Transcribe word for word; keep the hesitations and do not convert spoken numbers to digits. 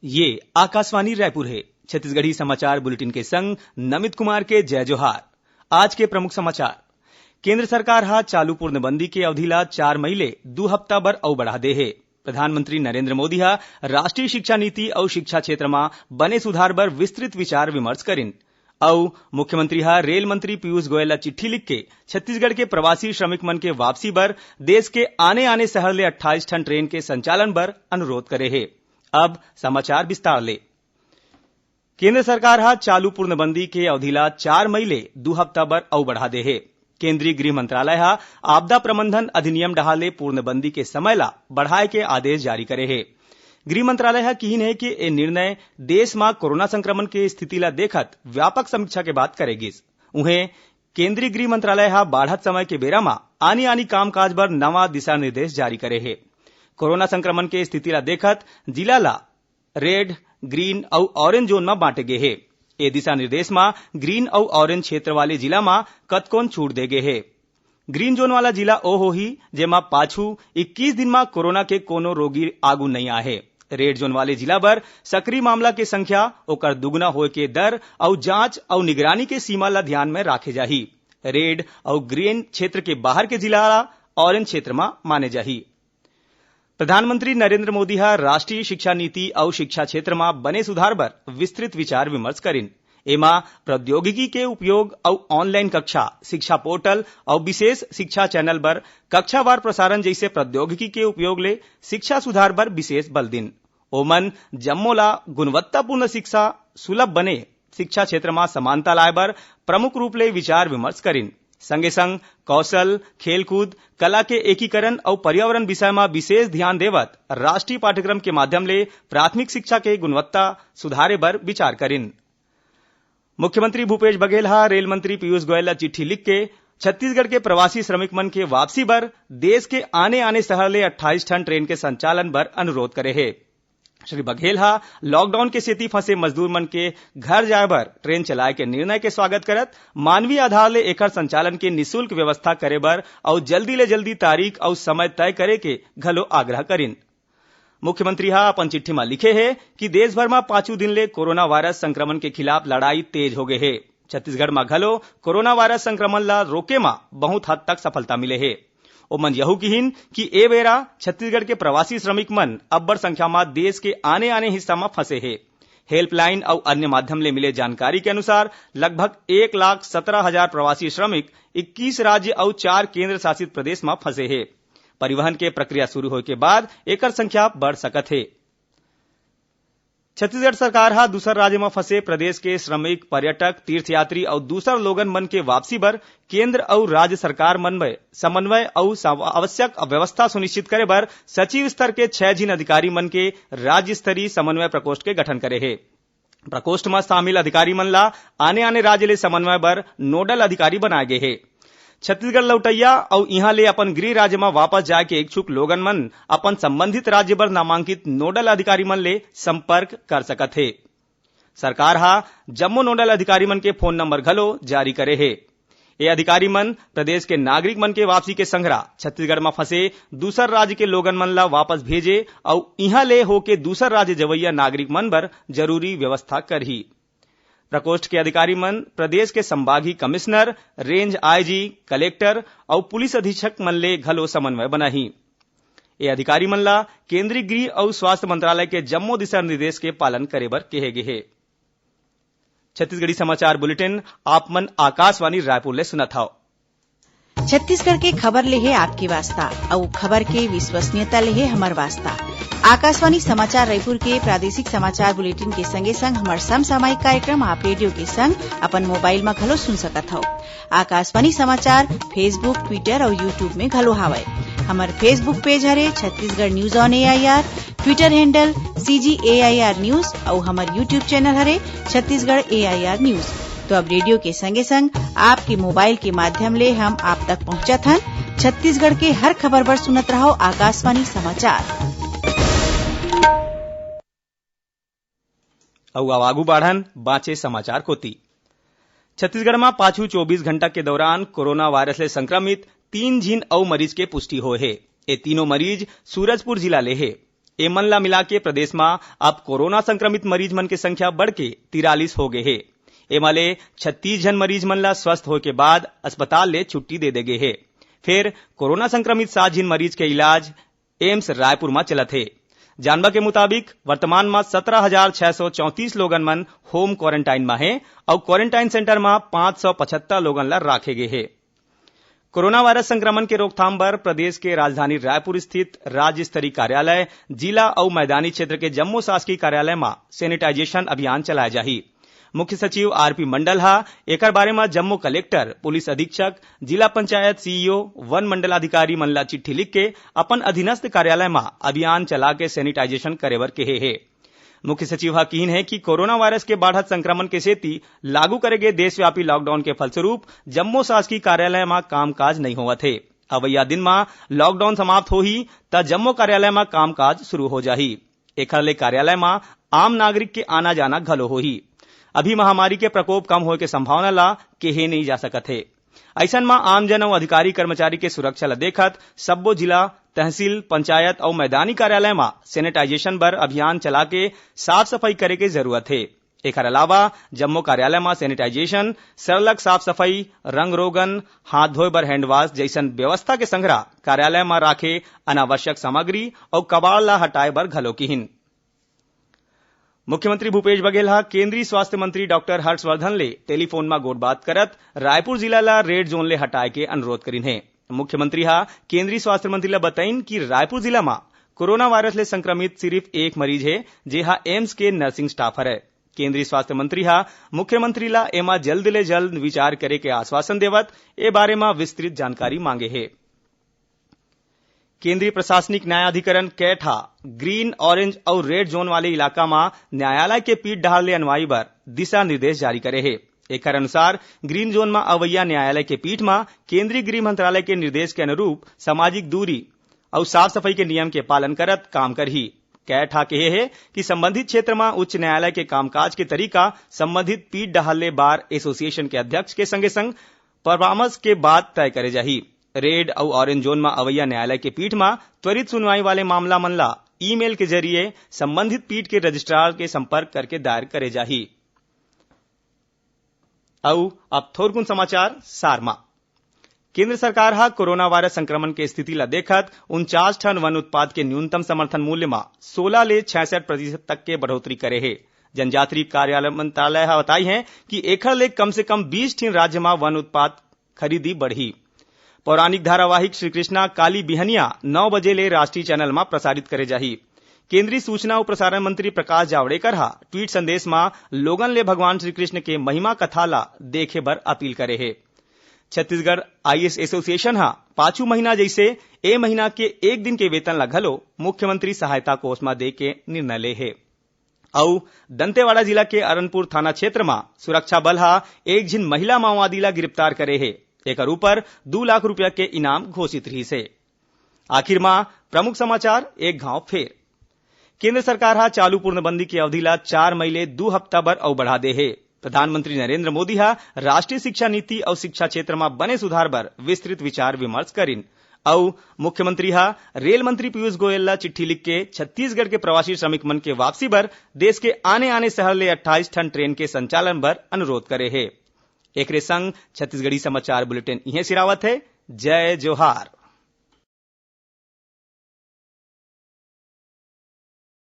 ये आकाशवाणी रायपुर हे। छत्तीसगढ़ी समाचार बुलेटिन के संग नमित कुमार के जय जोहार। आज के प्रमुख समाचार। केंद्र सरकार ह चालू पूर्णबंदी के अवधि ला चार मई ले दू हफ्ता बर अउ बढ़ा दे हे। प्रधानमंत्री नरेंद्र मोदी ह राष्ट्रीय शिक्षा नीति अउ शिक्षा क्षेत्र म बने सुधार बर विस्तृत विचार विमर्श करिन। अउ मुख्यमंत्री ह रेल मंत्री पीयूष गोयल ला चिट्ठी लिख के छत्तीसगढ़ के प्रवासी श्रमिक मन के वापसी बर देश के आने-आने शहर ले अट्ठाईस ठन ट्रेन के संचालन बर अनुरोध करे हे। अब समाचार विस्तार ले। केंद्र सरकार ह चालू पूर्णबंदी के अवधि ला चार मई ले दू हफ्ता बर अउ बढ़ा दे हे। केंद्रीय गृह मंत्रालय ह आपदा प्रबंधन अधिनियम डहार ले पूर्णबंदी के समय ला बढ़ाए के आदेश जारी करे हे। गृह मंत्रालय ह किहिन हे कि ए निर्णय देश म कोरोना संक्रमण के स्थिति ला देखत व्यापक समीक्षा के बाद करे गिस। उहें, केंद्रीय गृह मंत्रालय ह बाढ़त समय के बेरा म आनी-आनी कामकाज बर नवा दिशा निर्देश जारी करे हे। कोरोना संक्रमण के स्थिति ला देखत जिला ला रेड, ग्रीन अउ ऑरेंज जोन म बांटे गे हे। ए दिशा निर्देश म ग्रीन अउ ऑरेंज क्षेत्र वाले जिला म कतकोन छूट दे गे हे। ग्रीन जोन वाला जिला ओ होही, जेमा पाछू इक्कीस दिन म कोरोना के कोनो रोगी आगू नइ आए हे। रेड जोन वाले जिला बर सक्रिय मामला के संख्या, ओकर दुगुना होए के दर अउ जांच अउ निगरानी के सीमा ल ध्यान में राखे जाही। रेड अउ ग्रीन क्षेत्र के बाहर के जिला ला ऑरेंज क्षेत्र म माने जाही। प्रधानमंत्री नरेंद्र मोदी ह राष्ट्रीय शिक्षा नीति अउ शिक्षा क्षेत्र म बने सुधार बर विस्तृत विचार विमर्श करिन। एमा प्रौद्योगिकी के उपयोग अउ ऑनलाइन कक्षा, शिक्षा पोर्टल अउ विशेष शिक्षा चैनल बर कक्षावार प्रसारण जइसे प्रौद्योगिकी के उपयोग ले शिक्षा सुधार बर विशेष बल दिन। ओमन जम्मो ला गुणवत्तापूर्ण शिक्षा, सुलभ बने शिक्षा क्षेत्र म समानता लाए बर प्रमुख रूप ले विचार विमर्श करिन। संगे संग कौशल, खेलकूद, कला के एकीकरण अउ पर्यावरण विषय म विशेष ध्यान देवत राष्ट्रीय पाठ्यक्रम के माध्यम ले प्राथमिक शिक्षा के गुणवत्ता सुधारे बर विचार करिन। मुख्यमंत्री भूपेश बघेल ह रेल मंत्री पीयूष गोयल ला चिट्ठी लिख के छत्तीसगढ़ के प्रवासी श्रमिक मन के वापसी बर देश के आने-आने शहर ले अट्ठाईस ठन ट्रेन के संचालन बर अनुरोध करे हे। श्री बघेल ह लॉकडाउन के सेती फंसे मजदूर मन के घर जाए बर ट्रेन चलाए के निर्णय के स्वागत करत मानवीय आधार ले एखर संचालन के निशुल्क व्यवस्था करे बर अउ जल्दी ले जल्दी तारीख अउ समय तय करे के घलो आग्रह करिन। मुख्यमंत्री ह अपन चिट्ठी म लिखे हे कि देश भर म पांचू दिन ले कोरोना वायरस संक्रमण के खिलाफ लड़ाई तेज हो गे हे। छत्तीसगढ़ म घलो कोरोना वायरस संक्रमण ल रोके म बहुत हद तक सफलता मिले हे। ओमन यहू किहिन कि ए बेरा छत्तीसगढ़ के प्रवासी श्रमिक मन अब्बड़ संख्या म देश के आने-आने हिस्सा म फंसे हे। हेल्पलाइन अउ अन्य माध्यम ले मिले जानकारी के अनुसार, लगभग एक लाख सत्रह हजार प्रवासी श्रमिक इक्कीस राज्य अउ चार केंद्र शासित प्रदेश म फंसे हे। परिवहन के प्रक्रिया शुरू होए के बाद एकर संख्या बढ़ सकत हे। छत्तीसगढ़ सरकार ह दूसर राज्य म फंसे प्रदेश के श्रमिक, पर्यटक, तीर्थयात्री अउ दूसर लोगन मन के वापसी बर केंद्र अउ राज्य सरकार मन में समन्वय अउ सव-, आवश्यक व्यवस्था सुनिश्चित करे बर सचिव स्तर के छह झिन अधिकारी मन के राज्य स्तरीय समन्वय प्रकोष्ठ के गठन करे हे। प्रकोष्ठ म शामिल अधिकारी मन ला आने-आने राज्य ले समन्वय बर नोडल अधिकारी बनाए गे हे। छत्तीसगढ़ लौटइया अउ इहां ले अपन गृह राज्य म वापस जाए के इच्छुक लोगन मन अपन संबंधित राज्य बर नामांकित नोडल अधिकारी मन ले संपर्क कर सकत हे। सरकार ह जम्मो नोडल अधिकारी मन के फोन नंबर घलो जारी करे हे। ये अधिकारी मन प्रदेश के नागरिक मन के वापसी के संघरा छत्तीसगढ़ म फंसे दूसर राज्य के लोगन मन ला वापस भेजे अउ इहां ले होके दूसर राज्य जवइया नागरिक मन बर जरूरी व्यवस्था करही। प्रकोष्ठ के अधिकारी मन प्रदेश के संभागीय कमिश्नर, रेंज आईजी, कलेक्टर अउ पुलिस अधीक्षक मन ले घलो समन्वय बनाही। ये अधिकारी मन ला केंद्रीय गृह अउ स्वास्थ्य मंत्रालय के जम्मो दिशा निर्देश के पालन करे बर केहे गे हे। छत्तीसगढ़ी समाचार बुलेटिन आप मन आकाशवाणी रायपुर ले सुनत हव। छत्तीसगढ़ के खबर ले हे आपके वास्ता, अउ खबर के विश्वसनीयता ले हे हमर वास्ता। आकाशवाणी समाचार रायपुर के प्रादेशिक समाचार बुलेटिन के संगे संग हमर समसामयिक कार्यक्रम आप रेडियो के संग अपन मोबाइल म घलो सुन सकत हव। आकाशवाणी समाचार Facebook, Twitter अउ YouTube में घलो हावय। हमर Facebook पेज हरे Chhattisgarh news on AIR, Twitter handle CG AIR news अउ हमर YouTube चैनल हरे छत्तीसगढ़ एआईआर न्यूज। तो अब रेडियो के संगे संग आपके मोबाइल के माध्यम ले हम आप तक पहुंचत हन। छत्तीसगढ़ के हर खबर बर सुनत रहव आकाशवाणी समाचार। अउ अब आगू बाढ़न बांचे समाचार कोती। छत्तीसगढ़ म पाछू चौबीस घंटा के दौरान कोरोना वायरस ले संक्रमित तीन झिन अउ मरीज के पुष्टि होए हे। ये तीनों मरीज सूरजपुर जिला ले हे। एमन ला मिलाके प्रदेश म अब कोरोना संक्रमित मरीज मन के संख्या बढ़ के तिरालीस हो गे हे। एमा ले छत्तीस झन मरीज मन ला स्वस्थ होए के बाद अस्पताल ले छुट्टी दे दे गे हे। फेर कोरोना संक्रमित सात झिन मरीज के इलाज एम्स रायपुर म चलत हे। जानबा के मुताबिक वर्तमान म सत्रह हजार छह सौ चौंतीस लोगन मन होम क्वारंटाइन म हे अउ क्वारंटाइन सेंटर म पाँच सौ पचहत्तर लोगन ला राखे गे हे। कोरोना वायरस संक्रमण के रोकथाम बर प्रदेश के राजधानी रायपुर स्थित राज्य स्तरीय कार्यालय, जिला अउ मैदानी क्षेत्र के जम्मो शासकीय कार्यालय म सैनिटाइजेशन अभियान चलाए जाही। मुख्य सचिव आरपी मंडल ह एकर बारे म जम्मो कलेक्टर, पुलिस अधीक्षक, जिला पंचायत सीईओ, वन मंडलाधिकारी मन ला चिट्ठी लिख के अपन अधीनस्थ कार्यालय म अभियान चला के सैनिटाइजेशन करे बर केहे हे। मुख्य सचिव ह किहिन हे कि कोरोना वायरस के बाढ़त संक्रमण के सेती लागू करे गे देशव्यापी लॉकडाउन के फलस्वरूप जम्मो शासकीय कार्यालय म कामकाज नइ होवत हे। अवइया दिन म लॉकडाउन समाप्त होही, त जम्मो कार्यालय म कामकाज शुरू हो जाही। एखर ले कार्यालय म आम नागरिक के आना-जाना घलो होही। अभी महामारी के प्रकोप कम होए के संभावना ला केहे नइ जा सकत हे। अइसन म आमजन अउ अधिकारी कर्मचारी के सुरक्षा ल देखत सब्बो जिला, तहसील, पंचायत अउ मैदानी कार्यालय म सैनिटाइजेशन बर अभियान चला के साफ सफाई करे के जरूरत हे। एखर अलावा जम्मो कार्यालय म सैनिटाइजेशन, सरलग साफ सफाई, रंग रोगन, हाथ धोए बर हैंड वॉश जइसन व्यवस्था के संघरा कार्यालय म राखे अनावश्यक सामग्री अउ कबाड़ ला हटाए बर घलो किहिन। मुख्यमंत्री भूपेश बघेल ह केंद्रीय स्वास्थ्य मंत्री डॉक्टर हर्षवर्धन ले टेलीफोन म गोठबात करत रायपुर जिला ला रेड जोन ले हटाए के अनुरोध करिन हे। मुख्यमंत्री ह केंद्रीय स्वास्थ्य मंत्री ला बताइन कि रायपुर जिला म कोरोना वायरस ले संक्रमित सिरिफ एक मरीज हे, जेहा एम्स के नर्सिंग स्टाफ हरय। केंद्रीय स्वास्थ्य मंत्री ह मुख्यमंत्री ला एमा जल्द ले जल्द विचार करे के आश्वासन देवत ए बारे म विस्तृत जानकारी मांगे हे। केंद्रीय प्रशासनिक न्यायाधिकरण कैट ह ग्रीन, ऑरेंज अउ रेड जोन वाले इलाका म न्यायालय के पीठ डहार ले अनवाई बर दिशा निर्देश जारी करे हे। एखर अनुसार ग्रीन जोन म अवइया न्यायालय के पीठ म केंद्रीय गृह मंत्रालय के निर्देश के अनुरूप सामाजिक दूरी अउ साफ सफाई के नियम के पालन करत काम करही। कैट ह केहे हे कि संबंधित क्षेत्र म उच्च न्यायालय के कामकाज के तरीका संबंधित पीठ डहार ले बार एसोसिएशन के अध्यक्ष के संगे संग परामर्श के बाद तय करे जाही। रेड अउ ऑरेंज जोन म अवइया न्यायालय के पीठ म त्वरित सुनवाई वाले मामला मन ला ईमेल के जरिए संबंधित पीठ के रजिस्ट्रार के संपर्क करके दायर करे जाही। अउ अब थोरकुन समाचार सार म। केंद्र सरकार ह कोरोना वायरस संक्रमण के स्थिति ल देखत उनचास ठन वन उत्पाद के न्यूनतम समर्थन मूल्य म सोलह ले छियासठ प्रतिशत तक के बढ़ोतरी करे हे। जनजातीय कार्यालय मंत्रालय ह बताई हे कि एखर ले कम से कम बीस ठिन राज्य म वन उत्पाद खरीदी बढ़ही। पौराणिक धारावाहिक श्री कृष्णा काली बिहनिया नौ बजे ले राष्ट्रीय चैनल म प्रसारित करे जाही। केंद्रीय सूचना अउ प्रसारण मंत्री प्रकाश जावड़ेकर ह ट्वीट संदेश म लोगन ले भगवान श्री कृष्ण के महिमा कथा ला देखे बर अपील करे हे। छत्तीसगढ़ आईएएस एसोसिएशन ह पाछू महीना जइसे ए महीना के एक दिन के वेतन ला घलो मुख्यमंत्री सहायता कोष म दे के निर्णय ले हे। अउ दंतेवाड़ा जिला के अरनपुर थाना क्षेत्र म सुरक्षा बल ह एक झिन महिला माओवादी ला गिरफ्तार करे हे। एकर ऊपर दू लाख रुपया के इनाम घोषित रिहिस हे। आखिर म प्रमुख समाचार एक घाव फेर। केंद्र सरकार ह चालू पूर्णबंदी के अवधि ला चार मई ले दू हफ्ता बर अउ बढ़ा दे हे। प्रधानमंत्री नरेंद्र मोदी ह राष्ट्रीय शिक्षा नीति अउ शिक्षा क्षेत्र म बने सुधार बर विस्तृत विचार विमर्श करिन। अउ मुख्यमंत्री ह रेल मंत्री पीयूष गोयल ला चिट्ठी लिख के छत्तीसगढ़ के प्रवासी श्रमिक मन के वापसी बर देश के आने-आने शहर ले अट्ठाईस ठन ट्रेन के संचालन बर अनुरोध करे हे। एकरे संग छत्तीसगढ़ी समाचार बुलेटिन इहें सिरावत हे। जय जोहार।